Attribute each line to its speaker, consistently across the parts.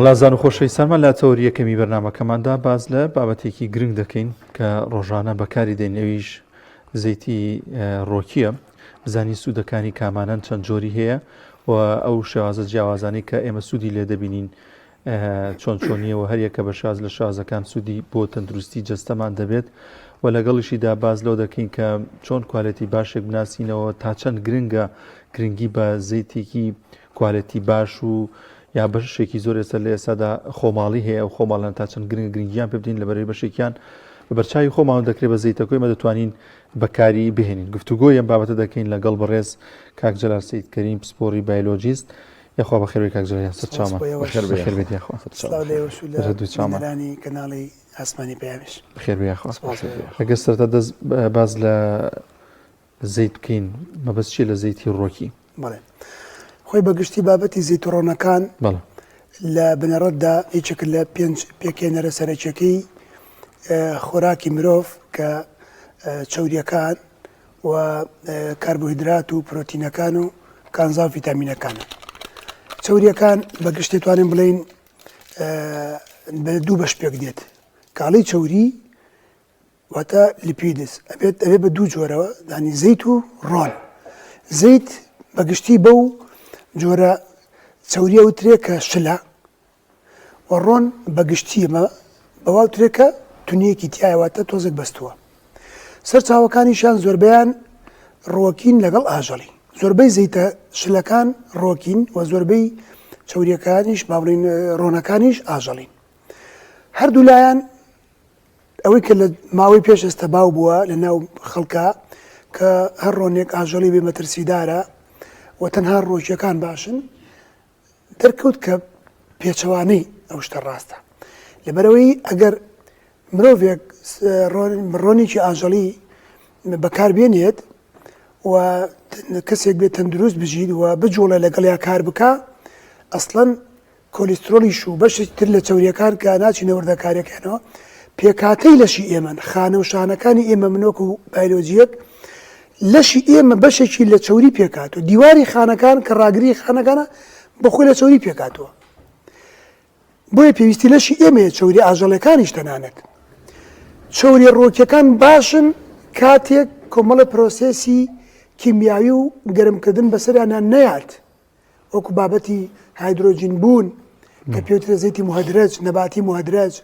Speaker 1: وڵازان و خۆشەویستانمان لە تەوەری یەکەمی بەرنامەکەماندا باس لە بابەتێکی گرنگ دەکەین کە ڕۆژانە بەکاری دێن ئەویش زەیتی ڕۆکیە بزانین سوودەکانی کامانەن چەند جۆری هەیە و ئەو شێوازە جیاوازانی کە ئێمە سوودی لێ دەبینین چۆن چۆنیەوە هەریەکە بە شاز لە شازەکان سوودی بۆ تەندروستی جەستەمان دەبێت و لەگەڵیشیدا باس لەو دەکەین کە چۆن کوالێتی باشێک بناسینەوە تا چەند گرنگە گرنگی بە زەیتێکی کوالێتی باش و یا بەشێکی زۆر ئێستا لە ئێستادا خۆماڵی هەیە و خۆماڵیان تا چەند گرنگە گرنگیان پێ بدەین لەبەرەی بەشێکیان بە بەرچاوی خۆمان دەکرێت بە زەیتەکەی ئێمە دەتوانین بەکاری بهێنین گفتوگۆی ئەم بابەتە دەکەین لەگەڵ بەڕێز کاک جەلال سەید کەریم پسپۆڕی بایلۆجیست یاخوا بەخێربێی کاک جەلال سەر چاومان بەخێر بێت یاخوا
Speaker 2: سڵاو لە ئێوەش و لە بینەرانی کەناڵی ئاسمانی پەیامیش
Speaker 1: بەخێر بێ یاخوا ئەگەر سەرەتا دەست باس لە زەیت بکەین مەبەست چیە لە زەیتی ڕۆکی؟
Speaker 2: بەڵێ خۆی بە گشتی بابەتی زەیت و ڕۆنەکان
Speaker 1: بەڵێ
Speaker 2: لە بنەڕەتدا یەکێکە لە پێنج پێکهێنەرە سەرەکیەکەی خۆراکی مرۆڤ کە چەوریەکان و کاربۆهیدرات و پرۆتینەکان و کانزا و ڤیتامینەکانە. چەوریەکان بە گشتی توانین بڵێین بە دوو بەش پێک دێت کاڵی چەوری واتە lipids ئەبێت ئەبێ بە دوو جۆرەوە دانی زەیت و ڕۆن زەیت بە گشتی بەو جۆرە چەوریە وترێ کە شلە و ڕۆن بە گشتی ئەمە بەوا وترێ کە تونیەکی تایە واتە تۆزێک بەستووە سەرچاوەکانیشیان زۆربەیان ڕوەکین لەگەڵ ئاژەڵی زۆربەی زەیتە شلەکان ڕۆکین و زۆربەی چەوریەکانیش با بڵین ڕۆنەکانیش ئاژەڵین هەردوو لایەن ئەوەی کە لە ماوەی پێش ئێستا باو بووە لە ناو خەڵکا کە هەر ڕۆنێک ئاژەڵی بێ مەترسیدارە و تەنها ڕۆکیەکان باشن دەرکەوت کە پێچەوانەی ئەو شتە ڕاستە لەبەرەوەی ئەگەر مرۆڤێک ڕۆنێکی ئاژەڵی بەکاربێنێت و کەسێک بێت تەندروست بژیت و بجوڵێ لەگەڵیا کار بکە ئەسڵەن کۆلیسترۆڵیش و بەشێکی تر لە چەورییەکان کە ناچینە وردەکارییەکانەوە، پێکهاتەی لەشی ئێمەن، خانە و شانەکانی ئێمە من وەکو بایلۆجییەک لەشی ئێمە بەشێکی لە چەوری پێکهاتووە، دیواری خانەکان کە ڕاگری خانەکانە بەخۆی لە چەوری پێکهاتووە. بۆیە پێویستی لەشی ئێمەیە چەوری ئاژەڵەکانیش تەنانەت. چەوری ڕووەکیەکان باشن کاتێک کۆمەڵە پرۆسێسی کیمیاوی و گەرمکردن بەسەریانە نەیات. وەکو بابەتی هایدرۆجین بوون کە پێوترێ زەیتی مهدرەج نەباتی مهدرەج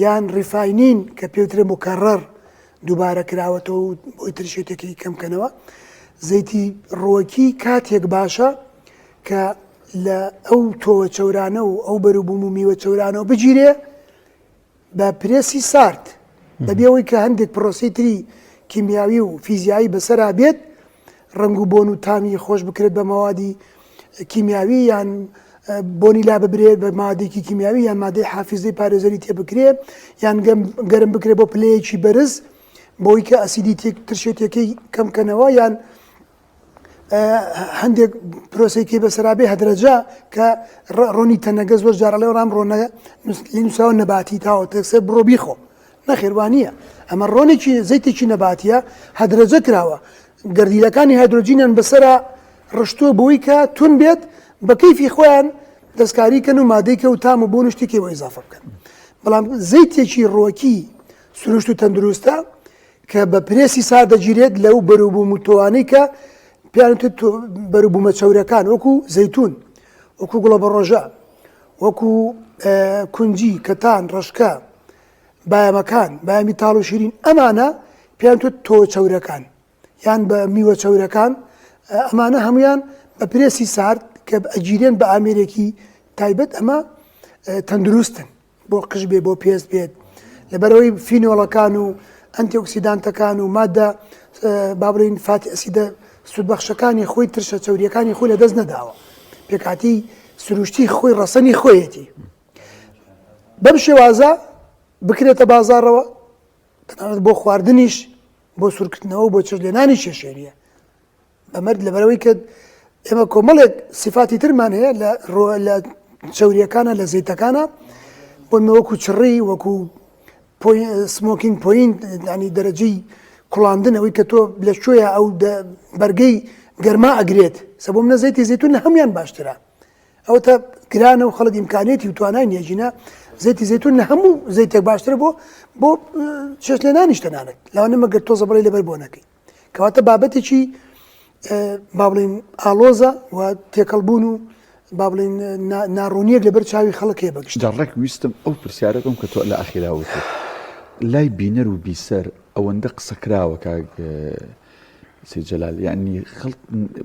Speaker 2: یان refining کە پێوترێ مکەڕەر دووبارە کراوەتەوە و بۆی ترشێتێکی کەم کەنەوە زەیتی ڕوەکی کاتێک باشە کە لە ئەو تۆوە چەورانە و ئەو بەروبووم و میوە چەورانەوە بگیرێ بە پرێسی سارد بەبێ ئەوەی کە هەندێک پرۆسەی تری کیمیاوی و فیزیایی بەسەرا بێت ڕەنگ و بۆن و تامی خۆش بکرێت بە مەوادی کیمیاوی یان بۆنی لا ببرێت بە مادێکی کیمیاوی یان مادەی حافزەی پارێزەری تێ بکرێ یان گەرم بکرێت بۆ پلەیەکی بەرز بۆی کە ئەسیدی تێک ترشێتەکەی کەمکەنەوە یان هەندێک پرۆسەی بەسەرا بێ هەدرەجە کە ڕۆنی تەنەگە زۆر جار ئەڵێ ڕام ڕۆنە نووسراوە نەباتی تاوە تەکسەر بڕۆ بیخۆ نەخێر وانییە ئەمە ڕۆنێکی زەیتێکی نەباتیە هەدرەجە کراوە گەردیلەکانی هایدرۆجینیان بەسەرا ڕشتووە بۆی کە تون بێت بە کەیفی خۆیان دەستکاری کەن و مادەی کە و تام و بۆن و شتێکی بۆ ئیزافە بکەن بەڵام زەیتێکی ڕوەکی سروشت و تەندروستە کە بە پرێسی سارد دەگیرێت لەو بەروبووم و تۆوانەی کە پێیان وترێت بەروبوومە چەورەکان وەکو زەیتون وەکو گوڵەبەڕۆژە وەکو کونجی کەتان ڕەشکە بایەمەکان بایەمی تاڵ و شیرین ئەمانە پێیان وترێت تۆوە چەورەکان یان بە میوە چەورەکان ئەمانە هەمویان بە پرێسی سارد کە ئەگیرێن بە ئامێرێکی تایبەت ئەمە تەندروستن بۆ قژ بێ بۆ پێست بێت لەبەرەوەی فینۆڵەکان و ئەنتیۆکسیدانتەکان و مادە با بڵێین fatty acid ە سوودبەخشەکانی خۆی ترشە چەوریەکانی خۆی لەدەست نەداوە پێکاتی سروشتی خۆی ڕەسەنی خۆیەتی بەم شێوازە بکرێتە بازاڕەوە تەنانەت بۆ خواردنیش بۆ سوورکردنەوە بۆ چێژلێنانی شێشێنیە بە مەرج لەبەرئەوەی کە ئێمە کۆمەڵێک سیفاتی ترمان هەیە لە ڕۆ لە چەوریەکانە لە زەیتەکانە بۆ نمونە وەکو چڕی وەکو smoking point ینی دەرەجەی کوڵاندن ئەوەی کە تۆ لە کوێیە ئەو بەرگەی گەرما ئەگرێت سە بۆ منە زەیتی زەیتون لە هەموان باشترە ئەوە تا. گرانە و خەڵک ئیمکانیەتی و توانای نییە ژینە زەیتی زەیتون لە هەموو زەیتێک باشترە بۆ بۆ چێشت لێنانیش تەنانەت لەوانە مەگەر تۆزە بڵێ لەبەر بۆ نەکەی کەواتە بابەتێکی با بڵێین ئاڵۆزە و تێکەڵبوون و با بڵێین ناڕوونیەک لەبەر چاوی خەڵک هەیە بەگشتی.
Speaker 3: جا ڕێک ویستم ئەو پرسیارە بکەم کە تۆ لە ئاخیرا وتت لای بینەر و بیسەر ئەوەندە قسە کراوە کاک سید جەلال یعنی خەڵک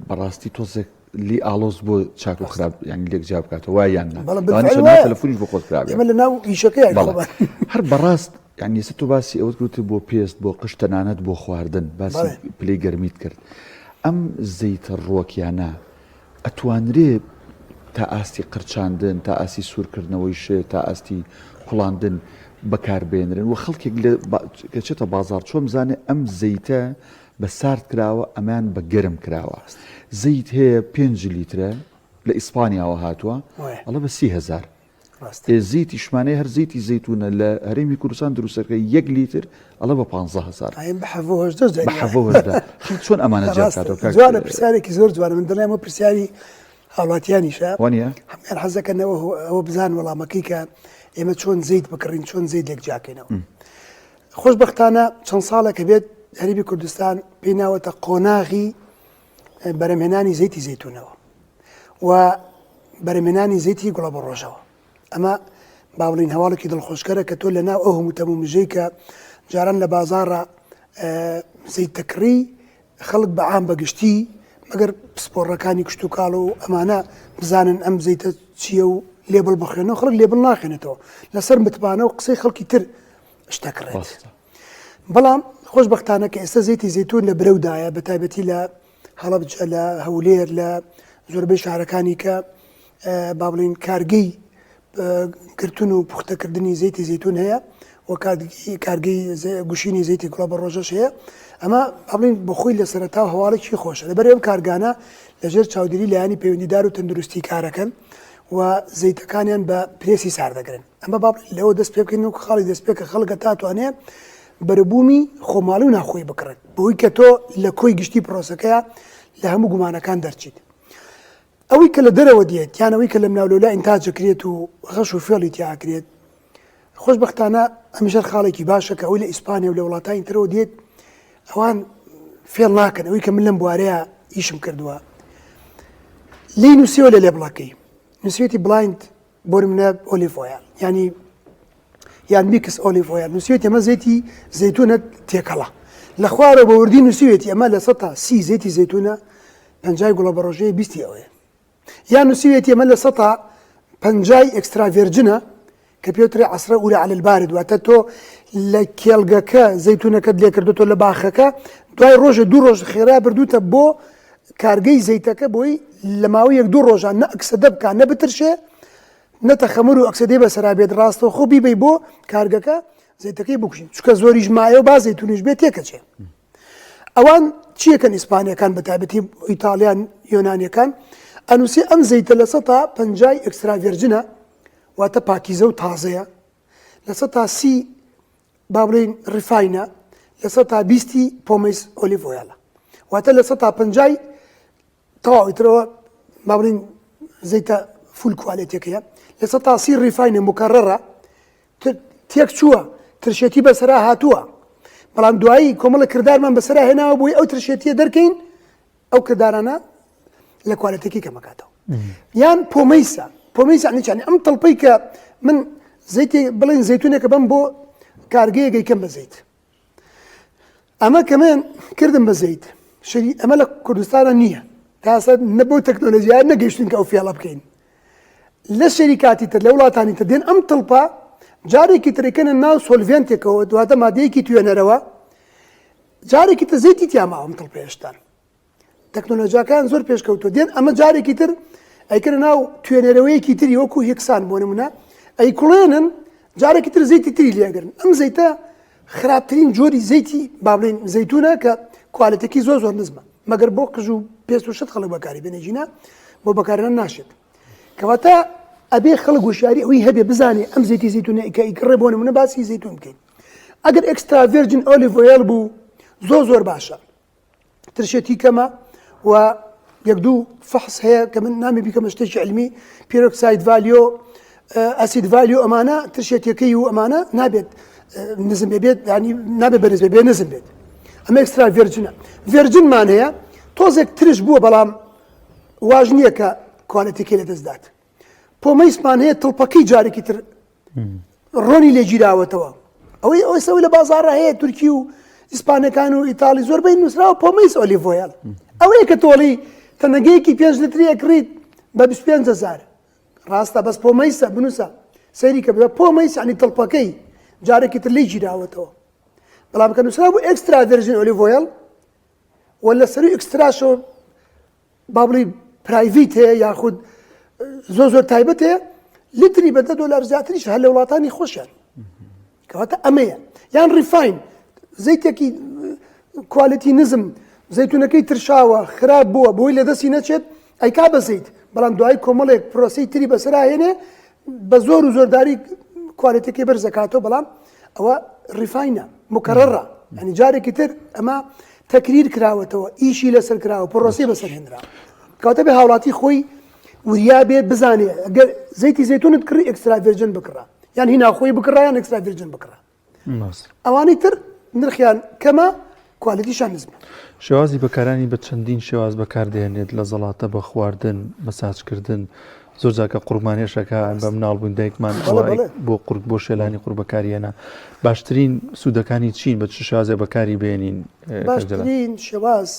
Speaker 3: بەڕاستی تۆزێک لی ئاڵۆز بۆ چاک و خراپ یعنی لێک جیا بکاتەوە وایە یان نا
Speaker 2: بەڵێ
Speaker 3: لەوانەیە
Speaker 2: بالفعل
Speaker 3: ناو
Speaker 2: وایە.
Speaker 3: تەلەفۆنیش بۆ خۆت کرابێ
Speaker 2: ئێمە لە ناو ئیشەکەیان
Speaker 3: بەڵێ
Speaker 2: خۆمان
Speaker 3: هەر بەڕاست یعنی ئێستا تۆ باسی ئەوەت کرد وتت بۆ پێست بۆ قژ تەنانەت بۆ خواردن باسی
Speaker 2: بەڵێ.
Speaker 3: پلەی گەرمیت کرد ئەم زەیتە ڕووەکیانە ئەتوانرێ تا ئاستی قرچاندن تا ئاستی سوورکردنەوەی شێ تا ئاستی کوڵاندن بەکاربێنرن و خەڵکێک لە کە چێتە بازاڕ چۆن بزانێ ئەم زەیتە بە سارد کراوە ئەمەیان بە گەرم کراوە زەیت هەیە پێنج لیترە لە ئیسپانیاوە هاتووە ئەڵێ بە 30هزار ئێ زەیتی شمانەیە هەر زەیتی زەیتونە لە هەرێمی کوردستان دروستەکە یەک لیتر ئەڵێ بە 15000
Speaker 2: بە حەڤۆ
Speaker 3: بە حەڤۆ هەژدە خەڵک چۆن ئەمانە جیا بکاتەوە کاک
Speaker 2: جوانە پرسیارێکی زۆر جوانە من دڵنیام ئەو پرسیاری هاوڵاتیانیشە
Speaker 3: وانە
Speaker 2: هەموویان حەز دەکەن ئەوە ئەوە بزان وەڵامەکەی کە ئێمە چۆن زەیت بکڕین چۆن زەیت لێک جیاکەینەوە خۆشبەختانە چەند ساڵێکە بێت هەرێمی کوردستان پێی ناوەتە قۆناغی بەرەمهێنانی زەیتی زەیتونەوە و بەرەمهێنانی زەیتی گوڵە بە ڕۆژەوە ئەمە با بڵین هەواڵێکی دڵخۆشکەرە کە تۆ لە ناو ئەو هەموو تەمومژەی کە جاران لە بازاڕە زەیت دەکڕی خەڵک بە عام بە گشتی مەگەر پسپۆڕەکانی کشتوکاڵ و ئەمانە بزانن ئەم زەیتە چییە و label بخوێنەوە خەڵک label ناخوێنێتەوە لەسەر متمانە و قسەی خەڵکی تر شتەکڕێت بەڵام خۆشبەختانە کە ئێستا زەیتی زەیتون لە برەودایە بە تایبەتی لە هەڵەبجە لە هەولێر لە زۆربەی شارەکانی کە با بڵین کارگەی گرتن و پوختەکردنی زەیتی زەیتون هەیە و کارگەی گوشینی زەیتی گوڵە بە ڕۆژەش هەیە ئەمە ئەڵین بەخۆی لە سەرەتا هەواڵێکی خۆشە لەبەر ئەم کارگانە لەژێر چاودێری لایەنی پەیوەندیدار و تەندروستی کارەکەن و زەیتەکانیان بە پرێسی ساردەگرن ئەمە با لەوە دەست پێ بکەین وەک خاڵی دەست پێ کە خەڵکە تا توانێ بەرەبوومی خۆماڵی و ناخۆی بکڕێت بۆی کە تۆ لە کۆی گشتی پرۆسەکەیە لە هەموو گومانەکان دەرچیت ئەوەی کە لە دەرەوە دێت یان ئەوەی کە لەمناولەولا ئینتاج ئەکرێت و غەش و فێڵی تیا ئەکرێت خۆشبەختانە ئەمیش هەر خاڵێکی باشە کە ئەوەی لە ئیسپانیا و لە وڵاتانی ترەوە دێت ئەوان فێڵ ناکەن ئەوەی کە من لەم بوارەیە ئیشم کردووە لێی نووسیوە لە label ەکەی نووسیوێتی blend بۆ نمونە olive oil یانی یان mix olive oil نووسیوێتی ئەمە زەیتی زەیتونە تێکەڵە لە خوارەوە بە وردی نووسیوێتی ئەمە 130 زەیتی زەیتونە پەنجای گوڵە بەڕۆژەیە بیستی ئەوەیە یان نووسیوێتی ئەمە 50% extra virgin ە کە پێوترێ عصرە أولى على البارد واتە تۆ لە کێڵگەکە زەیتونەکەت لێکردو لە باخەکە دوای ڕۆژە دوو ڕۆژ خێرا بردوتە بۆ کارگەی زەیتەکە بۆی لە ماوەی یەک دوو ڕۆژان نە ئەکسەدە بکا نە بترشێ نە تەخەمور و ئەکسەدەی بەسەرا بێت ڕاستەوخۆ بیبەی بۆ کارگەکە زەیتەکەی بکوژین چونکە زۆریش مایە و با زەیتونیش بێت تێکەچێ ئەوان چیەکەن ئیسپانیەکان بە تایبەتی ئیتالیان یۆنانیەکان ئەنووسی ئەم زەیتە لە سەتا پەنجای extra virgin ە واتە پاکیزە و تازەیە 30% با بڵێین refine ە 20% pomace olive oil ە واتە 50% تەواو ئیترەوە با بڵێین زەیتە full quality ەکەیە 30% refine ە مکەڕەرە تێک چووە ترشێتی بەسەرا هاتووە بەڵام دوایی کۆمەڵە کردارمان بەسەرا هێناوە بۆی ئەو ترشێتیە دەرکەین ئەو کردارانە لە quality ەکەی کەمەکاتەوە یان pomace ە pomace ە نیچانی ئەم تڵپەی کە من زەیتی بڵین زەیتونێکە بەم بۆ کارگەیەکەی کەم بە زەیت ئەمە کە من کردم بە زەیت شەری ئەمە لە کوردستانە نییە تاسە نە بۆ تەکنۆلۆژیا نەگەیشتین کە ئەو فێڵە بکەین لە شەریکاتی تر لە وڵاتانی تر دێن ئەم تڵپە جارێکی ترەکەنە ناو solvent ێکەوە دواتە مادەیەکی توێنەرەوە جارێکی تر زەیتی تیا ماوە ئەم تڵپە هێشتان تەکنۆلۆژیاکان زۆر پێشکەوتووە دێن ئەمە جارێکی تر ئەیکەنە ناو توێنەرەوەیەکی تری وەکو hexane بۆ نمونە ئەیکوڵێنن جارێکی تر زەیتی تری لێگرن ئەم زەیتە خراپترین جۆری زەیتی با بڵێین زەیتونە کە quality ەکی زۆر زۆر نزمە مەگەر بۆ قژ و پێست و شت خەڵک بەکاری بێنێ جینا بۆ بەکارهێنان ناشێت کەواتە ئەبێ خەڵک هۆشیاری ئەوی هەبێ بزانێ ئەم زەیتی زەیتونە کە ئیکڕێ بۆ نمونە باسی زەیتون بکەین ئەگەر extra virgin olive oil بوو زۆر زۆر باشە ترشێتی کەمە و یەک دوو فحص هەیە کە من نامی بیکەمە شتێکی علمی peroxide value acid value ئەمانە ترشێتەکەی و ئەمانە نابێت نزم بێت ینی نابێت بەرز بێ نزم بێت ئەمە extra virgin ە virgin مان هەیە تۆزێک ترش بووە بەڵام واژ نییە کە quality ەکەی لەدەستدات pomace مان هەیە تڵپەکەی جارێکی تر ڕۆنی لێگیراوەتەوە ئەوەی ئەوەی سەوی لە بازاڕە هەیە تورکی و ئیسپانەکان و ئیتاڵی زۆربەی نووسراوە pomace olive oil ئەوەیە کە تۆڵی تەنەگەیەکی پێنج لتری ئەکڕیت بە 25 هزار ڕاستە بەس pomace ە بنووسە سەیری کە بە pomace ینی تڵپەکەی جارێکی تر لێ گیراوەتەوە بەڵام کە نووسرا بوو extra virgin olive oil و لە سەروی extra شەوە با بڵێی private هەیە یاخود زۆر زۆر تایبەت هەیە لتری بە دە دۆلار زیاتریش هەر لە وڵاتانی خۆشیان کەواتە ئەمەیە یان refine زەیتێکی quality نزم زەیتونەکەی ترشاوە خراپ بووە بۆی لە دەستی نەچێت ئەیکا بە زەیت بەڵام دوای کۆمەڵێک پرۆسی تری بەسەراهێنێ بە زۆر و زۆرداری quality ەکەی بەرزەکاتەوە بەڵام ئەوە refine ە مکەڕەڕە ینی جارێکی تر ئەمە تەکریر کراوەتەوە ئیشی لەسەر کراوە پرۆسی بەسەر هێنراوە کەواتە بێ هاوڵاتی خۆی وریا بێت بزانێ ئەگەر زەیتی زەیتونت کڕی extra virgin بکڕە یان هی ناوخۆی بکڕە یان extra virgin بکڕە ئەوانەی تر نرخیان کەمە quality شان نزمە.
Speaker 1: شێوازی بەکارانی بە چەندین شێواز بەکاردەهێنرێت لە زەڵاتە بە خواردن مەساجکردن زۆر جار کە قوڕگمان هێشەکە بە مناڵ بووین دایکمان ئەوە بۆ قورگ بۆ شێلانی قورگ بەکاریێنا باشترین سوودەکانی چین بە چ شێوازێک بەکاری بێنین
Speaker 2: باشترین شێواز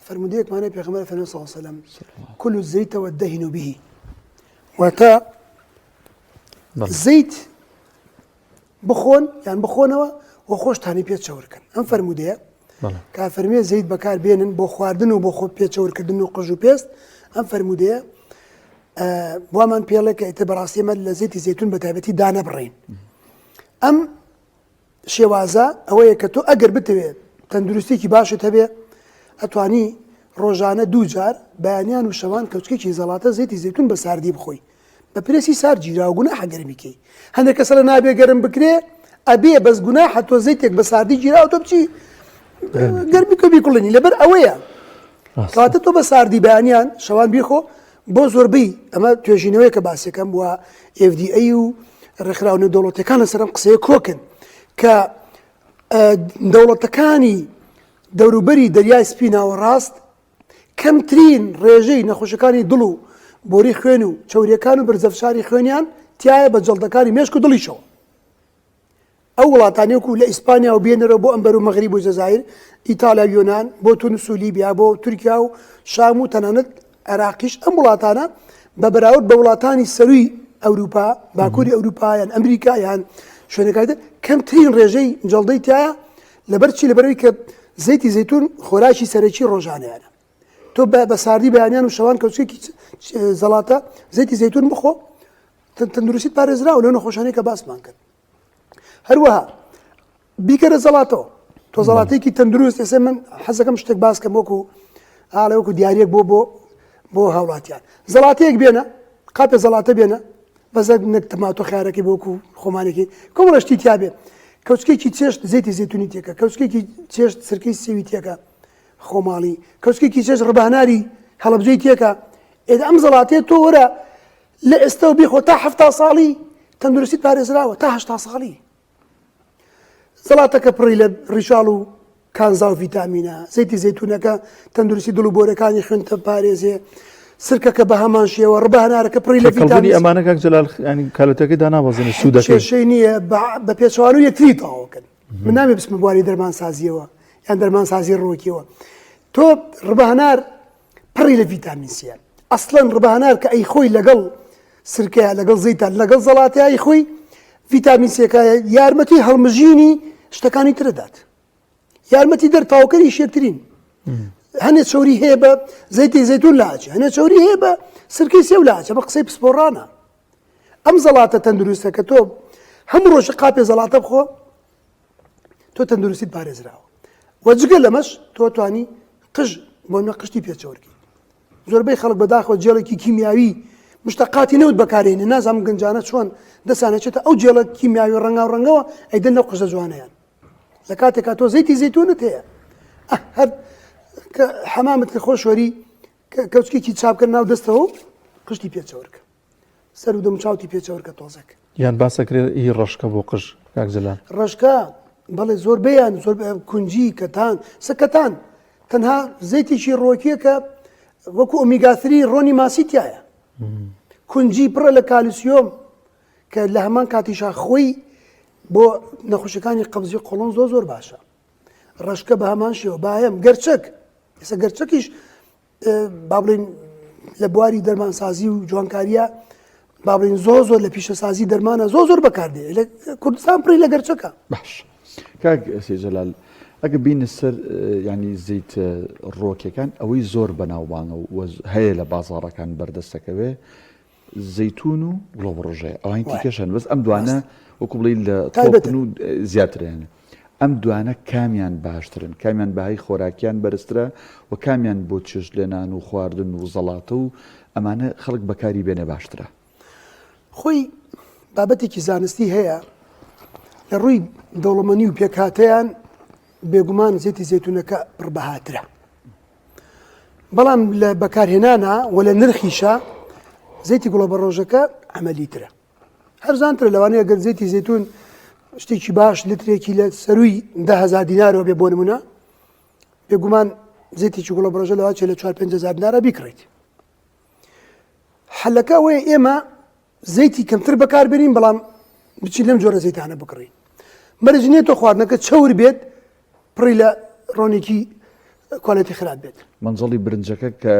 Speaker 2: فەرمودەیەکمانە پێغەمبەر فەرمی صلی الله علیه وسلم كل الزيت والدهن به واتە زەیت بخۆن یان بخۆنەوە و خۆشتانی پێ چەورکەن ئەم فەرموودەیە کا فەرمێ زەیت بەکار بێنن بۆ خواردن و بۆ خۆ پێ چەورکردن و قژ و پێست ئەم فەرموودەیە وامان پێڵێ کە ئیتر بەڕاستی ئەمە لە زەیتی زەیتون بە تایبەتی دانەبڕین ئەم شێوازە ئەوەیە کە تۆ ئەگەر بتەوێت تەندروستێکی باشت هەبێ ئەتوانی ڕۆژانە دوو جار بەیانیان و شەوان کەوچکێکی زەڵاتە زەیتی زەیتون بە ساردی بخۆی بە پرێسی سارد گیراوە گوناحە گەرمی کەی هەندێک کەس ئەڵێ نابێ گەرم بکرێ ئەبێ بەس گوناحە تۆ زەیتێک بە ساردی گیراوە تۆ بچی گەرمی کە بیکوڵێنی لەبەر ئەوەیە کەواتە تۆ بە ساردی بەیانیان شەوان بیخۆ بۆ زۆربەی ئەمە توێژینەوەیە کە باسەکەم وە FDA و ڕێکخراوە نێودەوڵەتیەکان لەسەر ئەم قسەیە کۆکن کە دەوڵەتەکانی دەوروبەری دەریای سپی ناوەڕاست کەمترین ڕێژەی نەخۆشەکانی دڵ و بۆری خوێن و چەوریەکان و بەرزەفشاری خوێنیان تایە بە جەڵدەکانی مێشک و دڵیشەوە. ئەو وڵاتانەی وەکو لە ئیسپانیا و بێنەرەوە بۆ ئەمبەر و مەغریب و جەزایر، ئیتالیا و یۆنان، بۆ تونس و لیبیا، بۆ تورکیا و شام و تەنانەت عێراقیش، ئەم وڵاتانە بە بەراورد بە وڵاتانی سەرووی ئەوروپا، باکووری ئەوروپا یان ئەمریکا یان شوێنەکانی تر کەمترین ڕێژەی جەڵدەی تایە، لەبەر چی؟ لەبەرئەوەی کە زەیتی زەیتون خۆراکی سەرەکی ڕۆژانەیانە. تۆ بە ساردی بەیانیان و شەوان کەوچکێکی زەڵاتە زەیتی زەیتون بخۆ تەندروستیت پارێزراوە لەو نەخۆشانەی کە باسمان کرد. هەروەها بیکەرە زەڵاتەوە تۆ زەڵاتێکی تەندروست ئێستا من حەزەکەم شتێک باس کەم وەکو ئاڵێ وەکو دیارێک بۆ بۆ بۆ هاوڵاتیان زەڵاتەیەک بێنە قاپێ زەڵاتە بێنە بەزەک نەک تەماتۆ خیارەکەی بۆ وەکو خۆمانێکی کۆمەڵە شتی تیا بێ کەوچکێکی چێشت زەیتی زەیتونی تێکە کەوچکێکی چێشت سرکەی سێوی تێکە خۆماڵی کەوچکێکی چێشت ڕباناری هەڵەبجەی تێکە ئێ ئەم زەڵاتەیە تۆ وەرە لە ئێستەوە بیخۆ تا حەفتا ساڵی تەندروستیت پارێزراوە تا هەشتا ساڵی زەڵاتەکە پڕی لە ڕیشاڵ و کانزا و ڤیتامینە زەیتی زەیتونەکە تەندروستی دڵ و بۆرەکانی خوێنتە پارێزێ سرکەکە بە هەمان شێوە ڕبە هەنارەکە پڕی لە ڤیتامین
Speaker 1: ئەمانە کاک جەلال ینی کالۆتەکەی دانابەزێنێ سوودەکەی
Speaker 2: کێشەی نییە بە پێچەوان و یەکتری تەواوکەن من نامێ بچمە بواری دەرمانسازیەوە یان دەرمانسازی ڕووەکیەوە تۆ ڕبە هەنار پڕی لە ڤیتامین سیە ئەسڵەن ڕبە هەنار کە ئەیخۆی لەگەڵ سرکەیە لەگەڵ زەیتە لەگەڵ زەڵاتەیە ئەیخۆی ڤیتامین سیەکە یارمەتی هەڵمژینی شتەکانی ترەدات یارمەتی دەر تاوکەری شێکترین هەنێ چوری هەیە بە زەیتی زەیتون لاچ هەنێ چوری هەیە بە سرکەی سێو لاچە بە قسەی پسپۆڕانە ئەم زەڵاتە تەندروستە کە تۆ هەموو ڕۆژ قاپێ زەڵاتە بخۆ تۆ تەندروستیت پارێزراوە و جگە لەمەش تۆ توانی قژ بۆ نە قشتی پێ چەورکەیت زۆربەی خەڵک بەداخەوە جێڵێکی کیمیاوی مشتەقاتی نەوت بەکارێنێ نازانم گەنجانە چۆن دەسانەچێتە ئەو جێڵە کیمیاوی ڕەنگاو ڕەنگەوە ئەیدەن لەو قژە جوانەیان لە کاتێکا تۆ زەیتی زەیتونت هەیە هەر حەمامت کە خۆشوەری. کەوچکێکی چا بکە ناو دەستەوە و قژتی پێ چەورکە سەر و دەموچاوتی پێ چەورکە تۆزێک.
Speaker 1: یان باسەکرێ هی ڕەشکە بۆ قژ کاک جەلال؟
Speaker 2: ڕەشکە بەڵێ زۆربەیان زۆر کونجی کەتان سە کەتان تەنها زەیتێکی ڕۆکیە کە وەکو ئۆمیگا ثری ڕۆنی ماسی تایە کونجی پڕە لە کالیسیۆم کە لە هەمان کاتیشا خۆی بۆ نەخۆشەکانی قەبزی قۆڵۆن زۆر زۆر باشە ڕەشکە بە هەمان شێوە باەم گەرچەک ئێستا گەرچەکیش با بڵین لە بواری دەرمانسازی و جوانکاریە با بڵین زۆر زۆر لە پیشەسازی دەرمانە زۆر زۆر بەکاردێ لە کوردستان پڕی لە گەرچەکە
Speaker 3: باش کاک سێجەلال ئەگە بینە سەر ینی زیت ڕۆکەکان ئەوەی زۆر بەناوبانگە و هەیە لە بازاڕەکان بەردەستەکەوێ زەیتون و گوڵەبەڕۆژەیە ئەوانی دیکەش هەن بەس ئەم دوانە وەکو بڵێی لە تۆپن و زیاتریان ئەم دوانە کامیان باشترن کامیان بەهای خۆراکیان بەرزترە و کامیان بۆ چێشت لێنان و خواردن و زەڵاتە و ئەمانە خەڵک بەکاری بێنێ باشترە؟
Speaker 2: خۆی بابەتێکی زانستی هەیە لە ڕووی دەوڵەمەنی و پێکهاتەیان بێگومان زێتی زەتونەکە پڕبەهاترە بەڵام لە بەکارهێنانا و لە نرخیشا زەیتی گوڵەبەڕۆژەکە عەمەلی ترە هەرزانترە لەوانەیە گەر زەیتی زەیتون شتێکی باش لترێکی لە سەروی دههزار دینارەوە بێ بۆ نمونە بێگومان زەیتێکی گوڵەبەڕۆژە لەوە چێ لە 4 5 هزار دینارە بیکڕیت حەلەکە ئەوەیە ئێمە زەیتی کەمتر بەکاربێنین بەڵام بچین لەم جۆرە زەیتانە بکڕین مەرج نییە تۆ خواردنەکە چەور بێت پڕی لە ڕۆنێکی کوالێتی خراپ بێت
Speaker 3: مەنجەڵی برنجەکە کە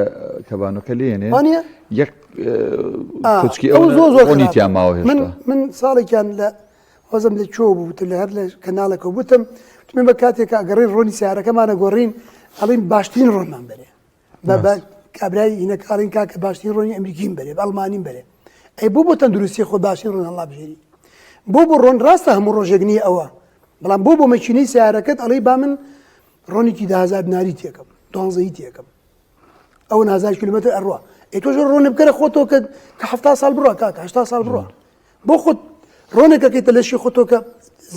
Speaker 3: کەبانەکە لێنێ یەک کوچکی ئەو زۆر زۆر ڕۆنی تیا ماوە
Speaker 2: من من ساڵێکیان لە وەزم لە کوێ بوو لە هەر لە کەناڵەکە وتم من بە کاتێکە ئەگەڕین ڕۆنی سیارەکەمانە گۆڕین ئەڵین باشترین ڕۆنمان بەرێ بە بە کابرای هینەکە ئەڵێن کاکە باشترین ڕۆنی ئەمریکیم بەرێ بە ئەڵمانیم بەرێ ئەی بۆ بۆ تەندروستی خۆ باشترین ڕۆن هەڵابژێری بۆ بۆ ڕۆن ڕاستە هەموو ڕۆژێک نییە ئەوە بەڵام بۆ بۆ مەکینەی سیارەکەت ئەڵێی با من ڕۆنێکی دههزار دیناری تێکەم دوانزەی تێکەم ئەو هزار کیلومتر ئەڕوا ئەی تۆش ڕۆنە بکەرە خۆتۆ کە کە هەفتا ساڵ بڕە کاکە هەشتا ساڵ بڕە بۆ خۆت ڕۆنێکەکەیتە لەشی خۆتۆ کە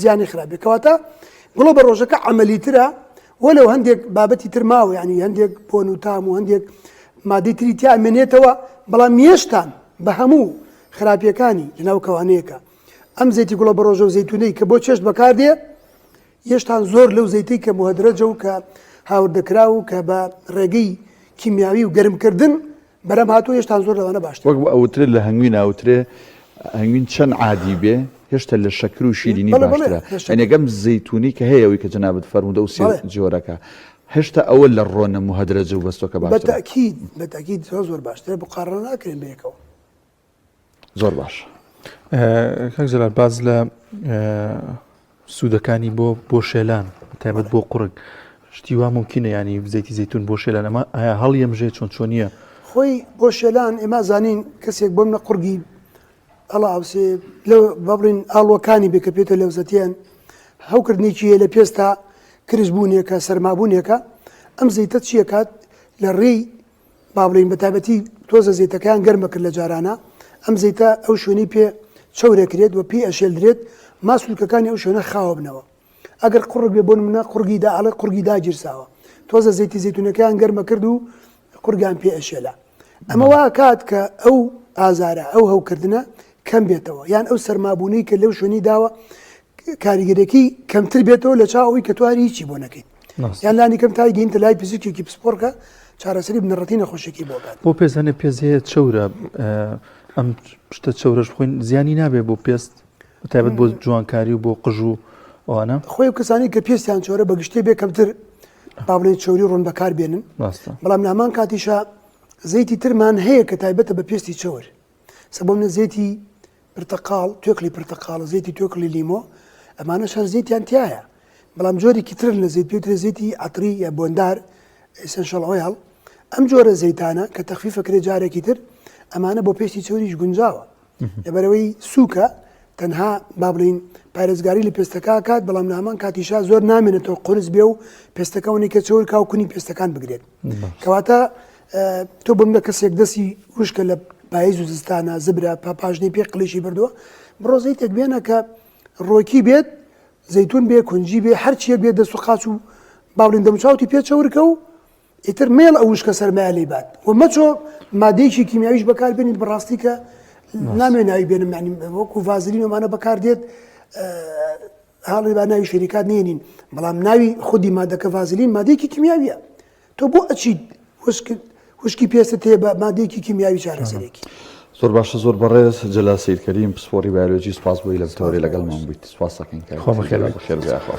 Speaker 2: زیانی خراپ بێ کەواتە گوڵە بە ڕۆژەکە عملی ترە وەلو هەندێک بابەتی تر ماوە ینی هەندێک بۆن و تام و هەندێک مادەی تری تیا مێنێتەوە بەڵام یێشتان بە هەموو خراپیەکانی لەناو کەوانەیەکە ئەم زەیتی گوڵە بەڕۆژە و زەیتونەی کە بۆ چێشت بەکاردێ یێشتان زۆر لەو زەیتەی کە مهدرەجە و کە هاوردەکراو و کە بە ڕێگەی کیمیاوی و گەرمکردن بەرەم هاتووە هێشتان زۆر لەوانە باشترە.
Speaker 3: وەک ئەوترێ لە هەنگوین ئەوترێ هەنگوین چەند عادی بێ هێشتا لە شەکر و شیرینی
Speaker 2: بەڵێ بەڵێ
Speaker 3: باشترە
Speaker 2: لە شەکر.
Speaker 3: یانی ئەگەم زەیتونی کە هەیە ئەوی کە جەنابت فەرموودە ئەو سێ
Speaker 2: بەڵێ.
Speaker 3: جۆرەکە هێشتا ئەوە لە ڕۆنە موهەدرەجە و بەستۆکە
Speaker 2: بە
Speaker 3: باشترە.
Speaker 2: تەئکید بە تەئکید زۆر زۆر باشترە مقارنە ناکرێن بە یەکەوە.
Speaker 3: زۆر باش.
Speaker 1: کاک جەلال باس لە سوودەکانی بۆ بۆ شێلان تایبەت بۆ قوڕگ شتی وا ممکنە ینی زەیتی زەیتون بۆ شێلان ئەمە ئایا هەڵیەمژێ چۆن چۆنیە
Speaker 2: خۆی بۆ شێلان ئێمە زانین کەسێک بۆم نە قوڕگی ئەڵا ئەوسێ لە بابلین ئاڵوەکانی بێ کە پێتە لەوزەتیان هەوکردنێکی هەیە لە پێستا کرز بوونێکە سەرمابوونێکە ئەم زەیتە چیەکات لە ڕێی با بڵێین بە تایبەتی تۆزە زەیتەکەیان گەرمە کرد لە جارانا ئەم زەیتە ئەو شوێنەی پێ چەورەکرێت و پێی ئەشێلدرێت ماسولکەکانی ئەو شوێنە خاوە بنەوە ئەگەر قوڕگ بێ بۆ نمونە قوڕگی دا ئەڵێ قوڕگی داگیرساوە تۆزە زەیتی زەیتونەکەیان گەرمە کرد و قورگیان پێ ئەشێلا ئەمە وا کات کە ئەو ئازارە ئەو هەوکردنە کەم بێتەوە یان ئەو سەرمابوونەی کە لەو شوێنی داوە کاریگەرەکەی کەمتر بێتەوە لە چاو ئەوەی کە تۆ هەر هیچی بۆ نەکەیت یان لانی کەم تای گەینتە لای پزیشکێکی پسپۆڕکە چارەسەری بنەڕەتی نەخۆشیەکەی بۆ بکات.
Speaker 1: بۆ پێست هەنێ پێست هەیە چەورە ئەم شتە چەورەش بخۆین زیانی نابێ بۆ پێست تایبەت بۆ جوانکاری و بۆ قژ و ئەوانە
Speaker 2: خۆی و کەسانی کە پێستیان چۆرە بە گشتی بێ کەمتر با بڵێن چەوری ڕۆن بەکار بێنن بەڵام لە هەمان کاتیشا زەیتی ترمان هەیە کە تایبەتە بە پێستی چەور سە بۆ منە زەیتی پرتەقاڵ، توێکڵی پرتەقاڵ، زەیتی توێکڵی لیمۆ، ئەمانەش هەر زەیتیان تیایە، بەڵام جۆرێکی ترن لە زەیت پێوترێ زەیتی عەتری یا بۆندار، Essential Oil، ئەم جۆرە زەیتانە کە تەخفیف ئەکرێ جارێکی تر ئەمانە بۆ پێستی چەوریش گونجاوە لەبەرئەوەی سووکە تەنها با بڵێین پارێزگاری لە پێستەکە ئەکات بەڵام لە هەمان کاتیشا زۆر نامێنێتەوە قورس بێ و پێستەکە ئەوەنەی کە چەور کا و کونی پێستەکان بگرێت کەواتە تۆ بمنە کەسێک دەستی وشکە لە پاییز و زستانە زبرە پا پاژنەی پێ قلیشی بردووە بڕۆ زەیتێک بێنە کە ڕۆکی بێت زەیتون بێ کونجی بێ هەرچیەک بێت دەست و قاچ و باڵین دەموچاوتی پێ چەورکە و ئیتر مێڵ ئەو وشکە سەرمایە لی بات و مەچۆ مادەیەکی کیمیاویش بەکار بێنیت بەڕاستی کە نامێ ناوی بێنم یعنی وەکو ڤازلین ئەمانە بەکار دێت هاڵی با ناوی شەریکات نێنین بەڵام ناوی خودی مادەکە ڤازلین مادەیەکی کیمیاویە تۆ بۆ ئەچیت وشکی پێستت هەیە بە مادەیەکی کیمیاوی چارەسەرێکی.
Speaker 3: زۆر باشە زۆر بەڕێز جەلال سەید کەریم پسپۆڕی بایۆلۆجی سوپاس بۆی لەم تەوەرەی لەگەڵمان بوویت سوپاس دەکەین کاک
Speaker 1: خوا بەخێر
Speaker 3: جەلال
Speaker 1: بێت.
Speaker 3: بەخێر بێی یاخوا.